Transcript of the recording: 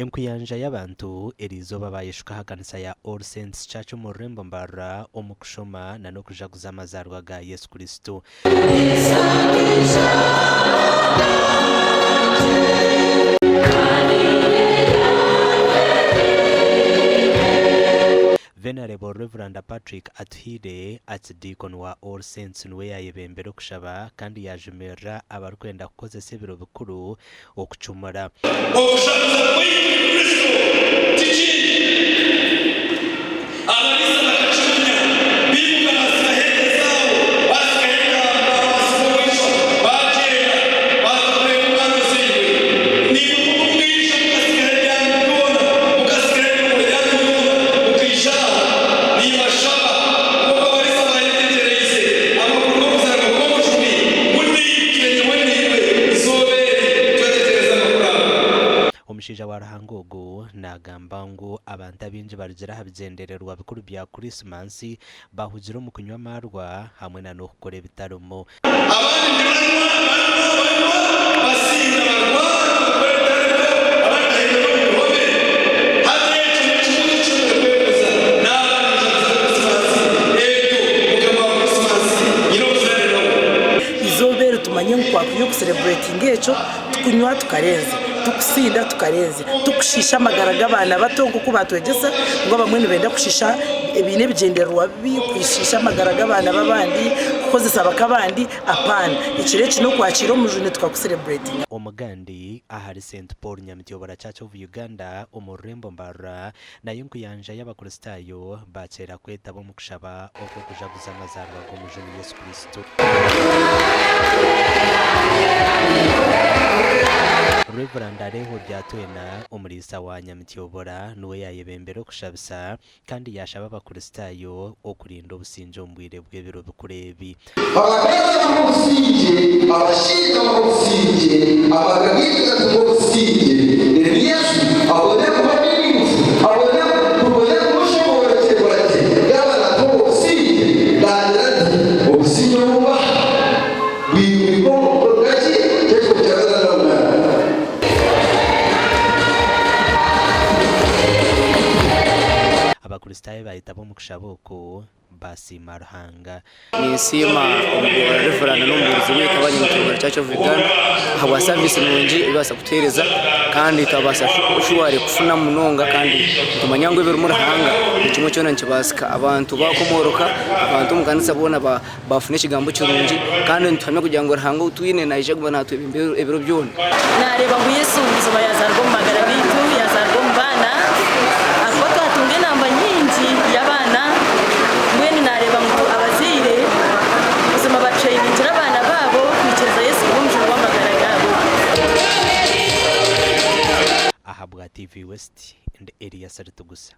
Enkuyanja y'abantu eriizooba baayeshuka aha kanisa ya All Saints Church omu rurembo Mbarara omu kushoma na n'okujaguza amazaarwa ga Yesu Kristo. Venerable Rev. Patrick Atuhaire, Archdeacon wa All Saints niwe yaayebembera okushaba kandi yaajumirira abarikwenda kukozesa ebiro bikuru okucumura. Okushabiza kwaitu ni Kristo, ti kindi. Abariisa bakakimanya, baimuka baatsigaho ente zaabo, baatsigaho entaama, baatsiga omu ishwa, baagyenda, baaza kureeba omwana ozairwe. Naimwe nk'oku mwija mukatsigaho ebyanyu byona, mukatsigaho emirimo yaanyu yoona, mukaija aha, nimbashaba, nk'oku abariisa baayetegyereize amakuru g'okuzaarwa kw'Omujuni, ngu naitwe, nyowe naiwe, izooba eri twetegyereze amakuru ago. Omushaija wa Ruhanga ogu naagamba ngu abantu abaingi barugire aha bigyendererwa bikuru bya Krisimansi bahugire omu kunywa amaarwa hamwe na n'okukora ebitarimu. Abandi nibanywa, banywa, banywa, basinda, barwara, bakora ebitarimu, abandi bahinduka omu bihome. Hati ekyo n'ekibuuzo eki twine kwebuuza, Naaba ninjaguza Krisimansi, ebyo Mukama wa Krisimansi nyine obuzaare nawe? Eizooba eri tumanye ngu twakwiye okusereburetinga ekyo tukunywa tukarenze, tukusinda tukarenze, tukushiisha amagara g'abaana bato nk'oku baatwegyesa ngu abamwe nibenda kushiisha baine ebigyendererwa bibi kushiisha amagara g'abaana b'abandi, kukozesa bak'abandi, apaana. Ekiro eki n'okwakiira Omujuni tukakusereburetinga. Omugandi ahari Saint Paul Nyamityobora Church of Uganda omu rurembo Mbarara nayo enkuyanja y'Abakristaayo baakyera kwetaba omu kushaba okw'okujaguza amazaarwa g'Omujuni Yesu Kristo. Rev. Areho Byatwena, omuriisa wa Nyamityobora niwe yaayebembera okushabisa kandi yaashaba Abakristaayo okurinda obusingye omu bwire bw'ebiro bikuru ebi. Abakazi baha obusingye, abashaija baha obusingye, amaka gaitu gatunga obusingye, reero Yesu abone kuba meaningful, abone tubone kumushoboorokyerwa gye yaaba naatuha obwo busingye, naagira ati, Obusingye obu mbaha bwirwirwe omu mukono ki? Ky'ekikumi kya 48. Abakristaayo baayetaba omu kushaba oku. Basiima Ruhanga. Ninsiima Rev. N'omubuurizi waitu aba Nyamutebwa Church of Uganda ahabwa service nungi ei babaasa kutuheereza kandi twabaasa shuware kufuna munonga kandi nitumanya ngu ebirimu Ruhanga buri kimwe kyona nikibaasika. Abantu baakomooroka, abantu omu kanisa boona baafuna ekigambo kirungi kandi nituhamya kugira ngu Ruhanga ou twine naija kuguma naatwebembera ebiro byona. Naareeba ngu Yesu buzima yaazaarwa omu magara gaitu, yaazaarwa omu baana, ahakuba twatunga enamba nyingi y'abaana, mbwenu naareeba ngu abazaire buzima batrainingira abaana baabo kwikiriza Yesu kuba omujuni w'amagara gaabo. Ahabwa TV West, ndi Elias Ritugusa.